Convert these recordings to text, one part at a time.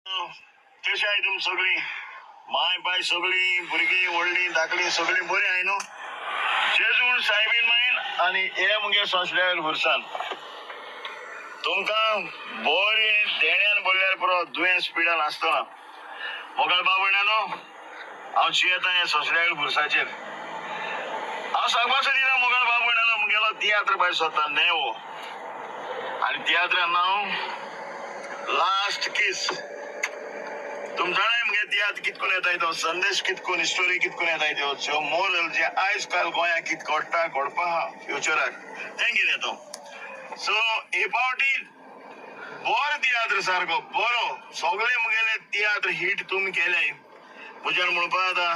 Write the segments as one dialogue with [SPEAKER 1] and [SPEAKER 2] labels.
[SPEAKER 1] कशी आहाय तुमी सगळीं? माय बाय सगळीं, भुरगीं व्हडलीं धाकलीं सगळीं बरीं आहाय न्हू? जेजून सायबीन मायन आनी हे मुगे सोंसल्या खुर्सान तुमकां बरें देण्यान बोल्ल्यार पुरो, दुयेंस पिडान आसतना. मोगाळ बाब भयणानो, हांव जियेता हे सोंसल्या खुर्साचेर. हांव सांगपाक सोदिना, मोगाळ बाब भयणानो, मुगेलो तियात्र भायर सोदता नेवो आनी तियात्रान नांव लास्ट किस. तुम जाणाय मुगे तियात्र कितकून येताय तो संदेश, कितकून स्टोरी कितकून येताय त्यो, ज्यो मोरल जे आयज काल गोंयांत कित घडटा, घडपा आहा फ्युचराक, तें कितें तो. सो हे पावटी बरो तियात्र, सारको बरो. सगळे मुगेले तियात्र हिट तुमी केले. म्हज्यान म्हणपा जाता,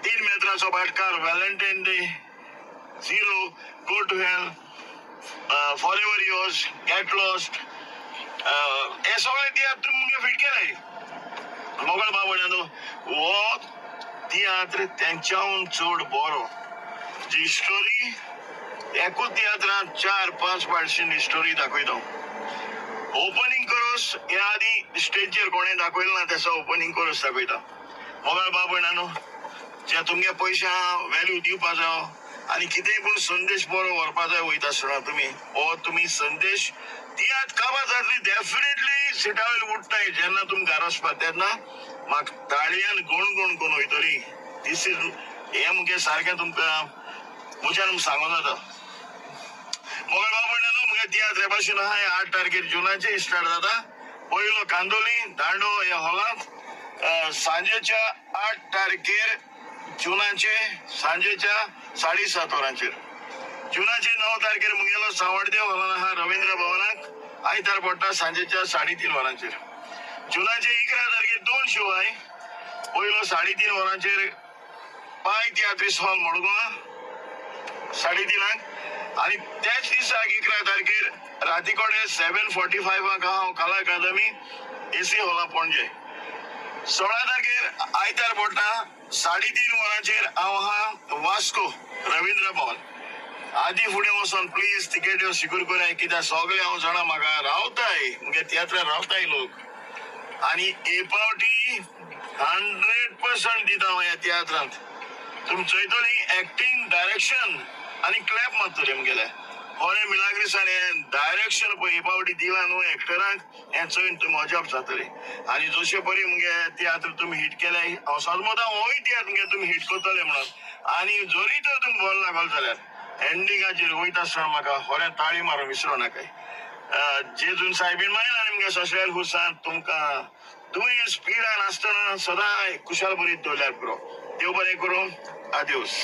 [SPEAKER 1] तीन मेत्राचो भाटकार, Valentine Day, zero, go to hell, forever yours, get lost, हे सगळे तियात्र तुमी मुगे फिट केले. मोगळ बाब भयणानो, हो तियात्र तेंच्याहून चड बरो. जी स्टोरी एकूच तियात्रांत 4-5 पार्टशीन स्टोरी दाखयता. ओपनिंग कोरस ह्या आदी स्टेजीर कोणें दाखयलें ना, तेसो ओपनिंग कोरस दाखयता. मोगाळ बाब भयणानो, जे तुमगे पयशे व्हॅल्यू दिवपा जाय आनी कितेंय पूण संदेश बरो व्हरपा जाय वयता आसतना तुमी हो तुमी संदेश तियात्र काबार जातली डेफिनेटली. सिटा वयले उठताय जेन्ना तुमी घरा वचपा तेन्ना म्हाका ताळयान गण गण करून वयतली. This is हें मुगे सारकें तुमकां म्हज्यान सांगूं जाता. मोगाळ बाब भयणानो, मुगे तियात्र हे भाशेन आहा. 8 तारखेर जुनाचे स्टार्ट जाता. पयलो कांदोली दांडो ह्या हॉलांत सांजेच्या 8 तारखेर जुनाचे सांजेच्या 7:30 वरांचेर. जुनाचे 9 तारखेर मुगेलो सावडदेव हॉलान आहा, रवींद्र भवनाक, आयतार पडटा, सांजेच्या 3:30 वरांचेर. जुनाचे 11 तारखेर 2 शो आहाय. पयलो 3:30 वरांचेर पाय तियात्रीस हॉल मडगांव 3:30 आनी त्याच दिसाक 11 तारखेर राती कडेन 7:45 हांव कला अकादमी एसी हॉला पणजे. 16 तारखेर आयतार पडटा, 3:30 वरांचेर हांव आहा वास्को रवींद्र भवन. आदी फुडें वचोन प्लीज तिकेट्यो सिक्योर कराय, कित्याक सगळे हांव जाणा म्हाका रावताय, मुगे तियात्रार रावताय लोक. आनी हे पावटी 100% दिता हांव ह्या तियात्रांत. तुमी चोयतली एक्टींग, डायरेक्शन आनी क्लॅप मारतली मुगेले. खरें मिलाग्रिसान हें डायरेक्शन पळय हे पावटी दिलां न्हू एक्टरांक, हें चोयन तुमी अजाप जातली. आनी जशे परी मुगे तियात्र तुमी हिट केले, हांव सदमोता होय तियात्र मुगे तुमी हिट करतले म्हणून. आनी जरी तर तुमी बरो लागलो जाल्यार एंडिंगाचेर वयता आसतना म्हाका खरें ताळी मारून विसरो नाकाय. जेजून सायबीन मायन आनी मुगे सोशल हुसान तुमकां दुयेंस पिडान आसतना सदांय खुशाल बरीत दवरल्यार पुरो. देव बरें करूं. आदियोस.